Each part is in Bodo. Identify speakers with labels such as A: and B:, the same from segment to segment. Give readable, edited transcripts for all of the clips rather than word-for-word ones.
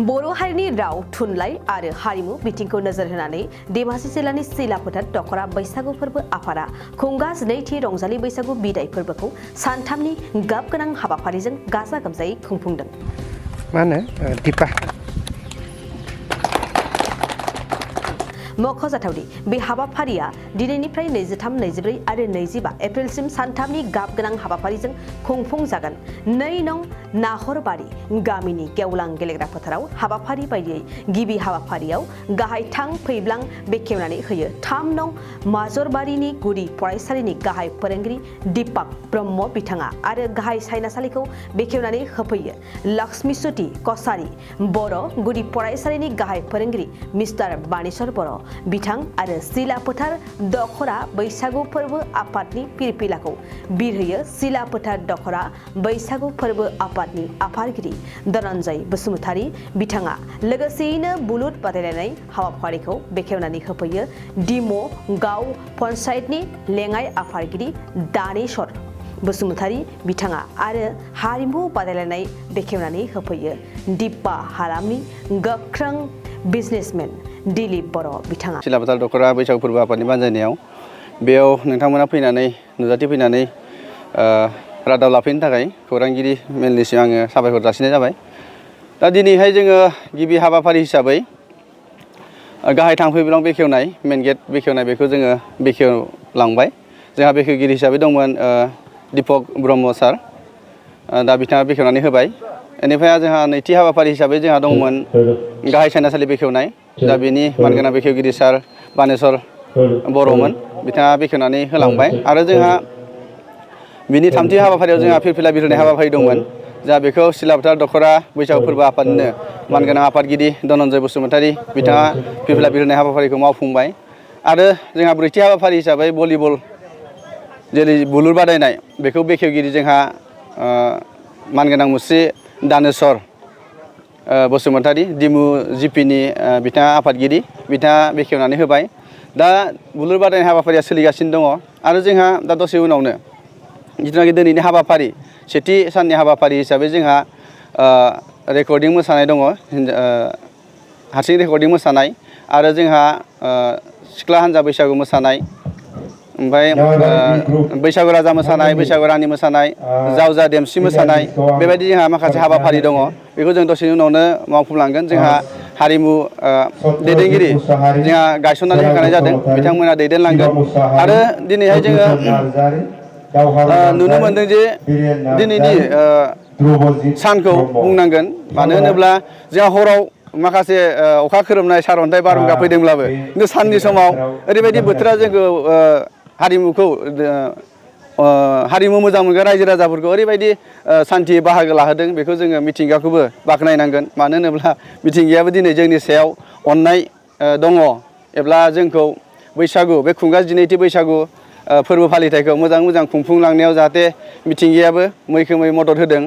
A: बर' हारिनि राव थुनलाइ आरो हारिमु बिथिंखौ नोजोर होनानै धेमाजि जिल्लानि सिलाफोथार दखरा बैसागु फोरबो आफादा खुंगा 12थि रंजालि बैसागु बिदाय फोरबोखौ सानथामनि गाब गोनां हाबाफारिजों गाजा गोमजायै खुंफुंदों।
B: दिपा
A: मख'जाथावदि बे हाबाफारिया दिनैनिफ्राय 23, 24 आरो 25 एप्रिलसिम सानथामनि गाब गोनां हाबाफारिजों खुंफुंजागोन। 2 नं नाहरबारि गामिनि गेवलां गेलेग्रा फोथाराव हाबाफारि बायदियै गिबि हाबाफारियाव गाहाय थां फैब्लां बेखेवनानै होयो 3 नं माजरबारिनि गुदि फरायसालिनि गाहाय फोरोंगिरि दीपक ब्रह्म बिथाङा आरो गाहाय सायनासालिखौ बेखेवनानै होफैयो लक्ष्मीसुति कसारी बर' गुदि फरायसालिनि गाहाय फोरोंगिरि मिस्टार बानेश्वर बर' बिथां आरो सिला फोथार दखरा बैसागु फोरबो आफादनि पिरपिलाखौ बिरहोयो सिला फोथार दखरा बैसागु फोरबो आफादनि आफादगिरि धनन्जय बसुमतारी बिथाङा लोगोसेयैनो बुलुर बादायलायनाय हाबाफारिखौ बेखेवनानै होफैयो डिमो गाव पन्चायतनि लेङाइ आफादगिरि दानेश्वर बसुमतारी बिथाङा आरो हारिमु बादायलायनाय बेखेवनानै होफैयो दिप्पा हालामनि गोख्रों बिजनेसमेन दिलीप बर' बिथाङा।
C: सिलाफोथार दखरा बैसागु फोरबो आफादनि बानजायनायाव बेयाव नोंथांमोना फैनानै नुजाथि फैनानै रादाब लाफैनो थाखाय खौरांगिरि मेलनिसिम आङो साबायखर जासिनाय जाबाय। दा दिनैहाय जोङो गिबि हाबाफारि हिसाबै गाहाय थांफैब्लां बेखेवनाय मेन गेट बेखेवनाय बेखौ जोङो बेखेवलांबाय। जोंहा बेखेवगिरि हिसाबै दंमोन दीपक ब्रह्म सार, दा बिथाङा बेखेवनानै होबाय। बेनिफ्राय जोंहा नैथि हाबाफारि हिसाबै जोंहा दंमोन गाहाय सायनासालि बेखेवनाय, दा बेनि मानगोनां बेखेवगिरि सार बानेश्वर बर'मोन, बिथाङा बेखेवनानै होलांबाय। आरो जोंहा बिनि थामथि हाबाफारियाव जोंहा फिरफिला बिरहोनाय हाबाफारि दंमोन, जा बेखौ सिलाफोथार दखरा बैसागु फोरबो आफादनिनो मानगोनां आफादगिरि धनन्जय बसुमतारी बिथाङा फिरफिला बिरहोनाय हाबाफारिखौ मावफुंबाय। आरो जोंहा ब्रैथि हाबाफारि हिसाबै भलिबल जेरै बुलुर बादायनाय बेखौ बेखेवगिरि जोंहा मानगोनां मुस्रि दानेश्वर बसुमतारी डिमु जिपिनि बिथाङा आफादगिरि, बिथाङा बेखेवनानै होबाय। दा बुलुर बादायनाय हाबाफारिया सोलिगासिनो दङ। आरो जोंहा दा दसे उनावनो जिथुनाखि दिनैनि हाबाफारि सेथि साननि हाबाफारि हिसाबै जोंहा रेकर्डिं मोसानाय दङ, हारसिं रेकर्डिं मोसानाय, आरो जोंहा सिख्ला हान्जा बैसागु मोसानाय, ओमफ्राय बैसागु राजा मोसानाय, बैसागु रानि मोसानाय, जावजा देमसि मोसानाय, बेबायदि जोंहा माखासे हाबाफारि दङ। बेखौ जों दसेनि उनावनो मावफुंलांगोन। जोंहा हारिमु दैदेनगिरि जोंहा गायसननानै होखानाय जादों, बिथांमोना दैदेनलांगोन। आरो दिनैहाय जोङो नुनो मोनदों जे दिनैनि सानखौ बुंनांगोन, मानो होनोब्ला जोंहा हराव माखासे अखा खोरोमनाय सारअन्थाइ बारहुंखा फैदोंब्लाबो खिन्थु साननि समाव ओरैबायदि बोथोरा जोंखौ हारिमुखौ हारिमु मोजां मोनग्रा रायजो राजाफोरखौ ओरैबायदि सान्थि बाहागो लाहोदों, बेखौ जोङो मिथिंगाखौबो बाख्नायनांगोन। मानो होनोब्ला मिथिंगायाबो दिनै जोंनि सायाव अननाय दङ, एब्ला जोंखौ बैसागु बे खुंगा 12थि बैसागु फोरबो फालिथायखौ मोजां खुंफुंलांनायाव जाहाथे मिथिंगायाबो मैखोमै मदद होदों,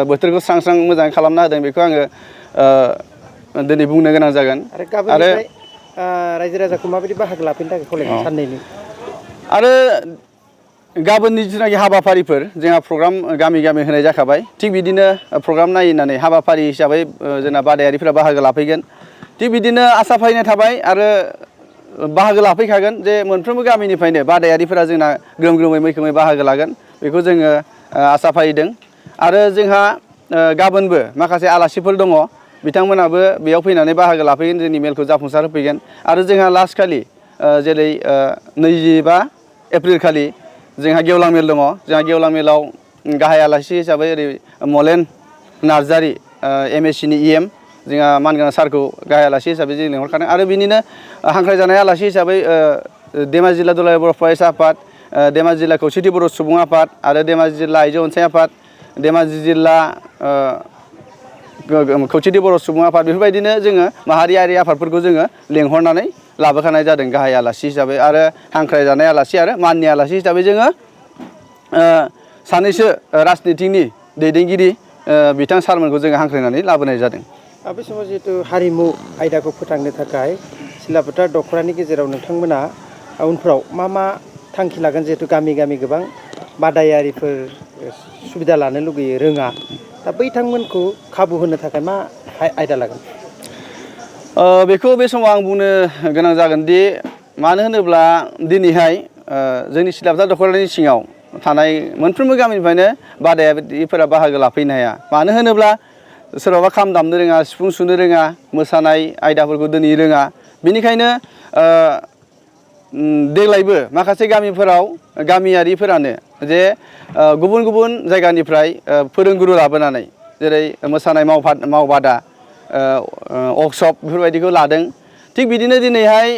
C: बोथोरखौ स्रां स्रां मोजाङै खालामना होदों, बेखौ आङो दिनै बुंनो गोनां जागोन। आरो
B: रायजो राजाखौ माबायदि बाहागो लाफैनो थाखाय खावलायगोन साननैनि?
C: आरो गाबोननि जिथुनाखि हाबाफारिफोर जोंहा प्रग्राम गामि गामि होनाय जाखाबाय, थिग बिदिनो प्रग्राम नायनानै हाबाफारि हिसाबै जोंना बादायारिफोरा बाहागो लाफैगोन। थिग बिदिनो आसा फारिनाय थाबाय आरो बाहागो लाफैखागोन जे मोनफ्रोमबो गामिनिफ्रायनो बादायारिफोरा जोंना ग्रोम ग्रोमै मैखोमै बाहागो लागोन, बेखौ जोङो आसा फारिदों। आरो जोंहा गाबोनबो माखासे आलासिफोर दङ, बिथांमोनाबो बेयाव फैनानै बाहागो लाफैगोन, जोंनि मेलखौ जाफुंसार होफैगोन। आरो जोंहा लास्ट खालि जेरै 25 एप्रिल खालि जोंहा गेवलां मेल दङ। जोंहा गेवलां मेलाव गाहाय आलासि हिसाबै ओरै मलेन नार्जारि MSc नि EM जोंहा मानगोनां सारखौ गाहाय आलासि हिसाबै जों लिंहरखादों। आरो बिनिनो हांख्रायजानाय आलासि हिसाबै धेमाजि जिल्ला दुलाराय बर' फरायसा आफाद, धेमाजि जिल्ला खौसेथि बर' सुबुं आफाद आरो धेमाजि जिल्ला आइजो अनसाय आफाद, धेमाजि जिल्ला खौसेथि बर' सुबुं आफाद, बेफोरबायदिनो जोङो माहारियारि आफादफोरखौ जोङो लेंहरनानै लाबोखानाय जादों गाहाय आलासि हिसाबै। आरो हांख्रायजानाय आलासि आरो माननि आलासि हिसाबै जोङो सानैसो राजनितिनि दैदेनगिरि बिथां सारमोनखौ जोङो हांख्रायनानै लाबोनाय जादों।
B: बे समाव जिहेतु हारिमु आयदाखौ फोथांनो थाखाय सिलाफोथार दखरानि गेजेराव नोंथांमोना उनफ्राव मा थांखि लागोन? जिहेतु गामि गामि गोबां बादायारिफोर सुबिदा लानो लुगैयो, रोङा, दा बैथांमोनखौ खाबु होनो थाखाय मा आयदा लागोन?
C: बेखौ बे समाव आं बुंनो गोनां जागोन दि मानो होनोब्ला दिनैहाय जोंनि सिलापथार दख'रानि सिङाव थानाय मोनफ्रोमबो गामिनिफ्रायनो बादायारिफोरा बाहागो लाफैनो हाया। मानो होनोब्ला सोरबाबा खाम दामनो रोङा, सिफुं सुनो रोङा, मोसानाय आयदाफोरखौ दिनै रोङा। बेनिखायनो देग्लायबो माखासे गामिफोराव गामियारिफोरानो जे गुबुन गुबुन जायगानिफ्राय फोरोंगुरु लाबोनानै जेरै मोसानाय मावबादा वर्कशप बेफोरबायदिखौ लादों। थिग बिदिनो दिनैहाय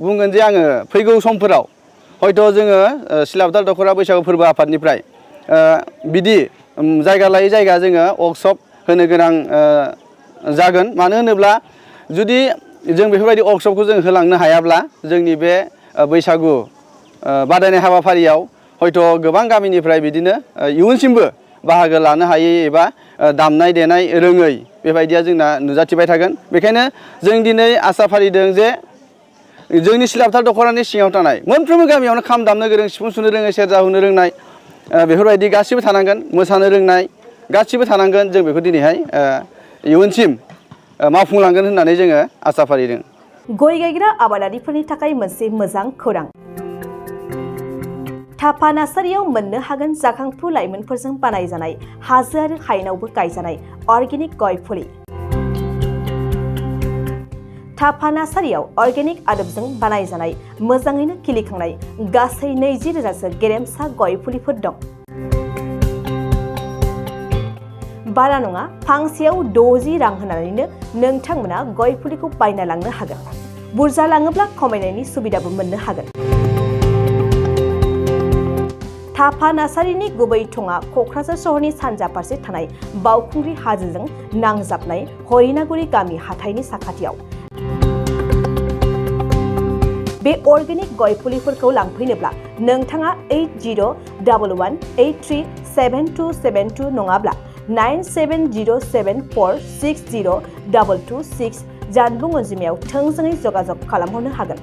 C: बुंगोन जे आङो फैगौ समफोराव हयथ' जोङो सिलापथार दख'रा बैसागु फोरबो आफादनिफ्राय बिदि जायगा लायै जायगा जोङो वर्कशप होनो गोनां जागोन। मानो होनोब्ला जुदि जों बेफोरबायदि वर्कशपखौ जों होलांनो हायाब्ला जोंनि बे बैसागु बादायनाय हाबाफारियाव हयथ' गोबां गामिनिफ्राय बिदिनो इयुनसिमबो बाहागो लानो हायै एबा दामनाय देनाय रोङै बेबायदिया जोंना नुजाथिबाय थागोन। बेखायनो जों दिनै आसा फारिदों जे जोंनि सिलापथार दख'रानि सिङाव थानाय मोनफ्रोमबो गामियावनो खाम दामनो गोरों, सिफुं सुनो रोङै, सेरजा हुनो रोंनाय बेफोरबायदि गासिबो थानांगोन, मोसानो रोंनाय गासिबो थानांगोन। जों बेखौ दिनैहाय इयुनसिम मावफुंलांगोन होननानै जोङो आसा फारिदों।
A: गय गायग्रा आबादारिफोरनि थाखाय मोनसे मोजां खौरां। थापा नार्सारियाव मोननो हागोन जाखांफु लाइमोनफोरजों बानायजानाय हाजो आरो हायेनावबो गायजानाय अर्गेनिक गय फुलि। थापा नार्सारियाव अर्गेनिक आदबजों बानायजानाय मोजाङैनो खिलिखांनाय गासै 20,000सो गेरेमसा गय फुलिफोर दं। बारा नङा, फांसेयाव 60 रां होनानैनो नोंथांमोना गय फुलिखौ बायना लांनो हागोन। बुरजा लाङोब्ला खमायनायनि सुबिदाबो मोननो हागोन। थापा नार्सारिनि गुबै थङा क'क्राझार सहरनि सानजा फारसे थानाय बावखुंग्रि हाजोजों नांजाबनाय हरिनागुरि गामि हाथाइनि साखाथियाव। बे अर्गेनिक गय फुलिफोरखौ लांफैनोब्ला नोंथाङा 8011837272 नङाब्ला 9707460226 जानबुं अनजिमायाव थोंजोङै जगाजग खालामहरनो हागोन।